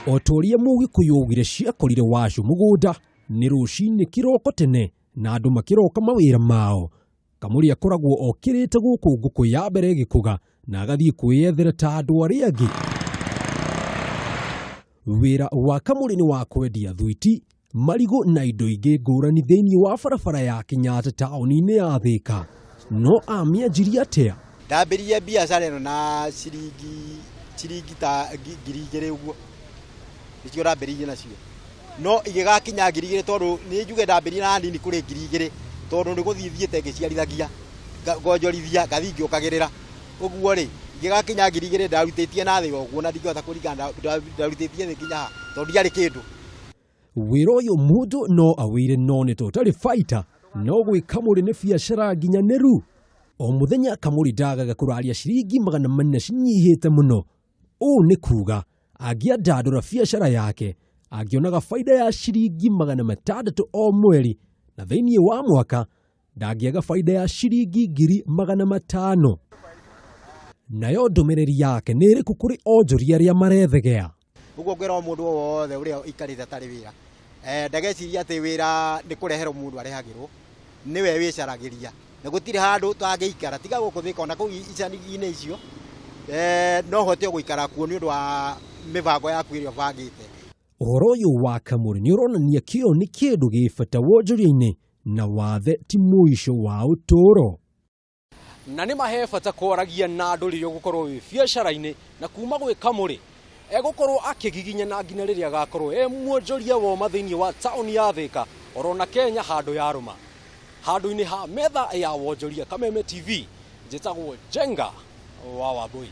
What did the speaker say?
O ta ũrĩa Mũgĩkũyũ augire ciakorire wacũ mũgũnda nĩ rũcinĩ kĩroko tene na andũ makĩroka mawĩra mao. Kamũrĩ akoragwo okĩrĩte gũkũ ngũkũ ya mbere ĩgĩkũga na agathiĩ kwĩyethera ta andũ arĩa angĩ. Wĩra wa Kamũrĩ nĩ wa kwendia thwiti, marigũ na indo ingĩ ngũrani thĩinĩ wa barabara ya Kenyatta taũni-inĩ ya Thĩka. No amĩanjirie atĩa? Ndambĩrĩirie biacara ĩno na ciringi ta 2,000 ũguo, nĩcio ndambĩrĩirie nacio. No igĩgakinya 2,000 tondũ nĩ njuge ndambĩrĩirie na nini kũrĩ 2,000 tondũ nĩ gũthiĩ thiĩte ngĩciarithagia, ngonjorithia, ngathiĩ ngĩũkagĩrĩra. Ũguo rĩ, igĩgakinya 2,000 ndarutĩtie na thĩ ũguo na ndingĩhota kũringana ndarutĩtie thĩ nginya ha tondũ ndiarĩ kĩndũ. Wĩra ũyũ mũndũ no awĩre no nĩ ta ũtarĩ baita, no gwĩ Kamũrĩ nĩ biacara nginyanĩru. O mũthenya Kamũrĩ ndagaga kũraria ciringi 400 cinyihĩte mũno. Ũũ nĩ kuga angĩandandũra biacara yake angĩonaga baida ya ciringi 600 o mweri na thĩinĩ wa mwaka ndangĩaga baida ya ciringi 500,000. Nayo ndũmĩrĩri yake nĩ ĩrĩkũ kũrĩ onjoria arĩa marethegea? Ũguo ngwĩra o mũndũ o wothe ũrĩa ũikarĩte atarĩ wĩra, ndageciria atĩ wĩra nĩ kũreherwo mũndũ arehagĩrwo, nĩwe wĩcaragĩria. Na gũtirĩ handũ ũtangĩikara, tiga gũkũ Thĩka ona kũu icagi-inĩ icio, no ũhote gũikara kuo nĩ ũndũ wa mĩbango yaku ĩrĩa ũbangĩte. Ũhoro ũyũ wa Kamũrĩ nĩ ũronania kĩo nĩ kĩndũ gĩ bata wonjoria-inĩ na wathe ti mũico wa ũtũũro. Na nĩ mahe bata kwaragia na andũ rĩrĩa ũgũkorwo wĩ biacara-inĩ na kuma gwĩ Kamũrĩ egũkorwo akĩgiginyana nginya rĩrĩa agakorwo e mwonjoria woma thĩinĩ wa taũni ya Thĩka orona Kenya handũ ya rũma. Handũ-inĩ ha metha ya wonjoria Kameme TV, njĩtagwo Njenga wa Wambui.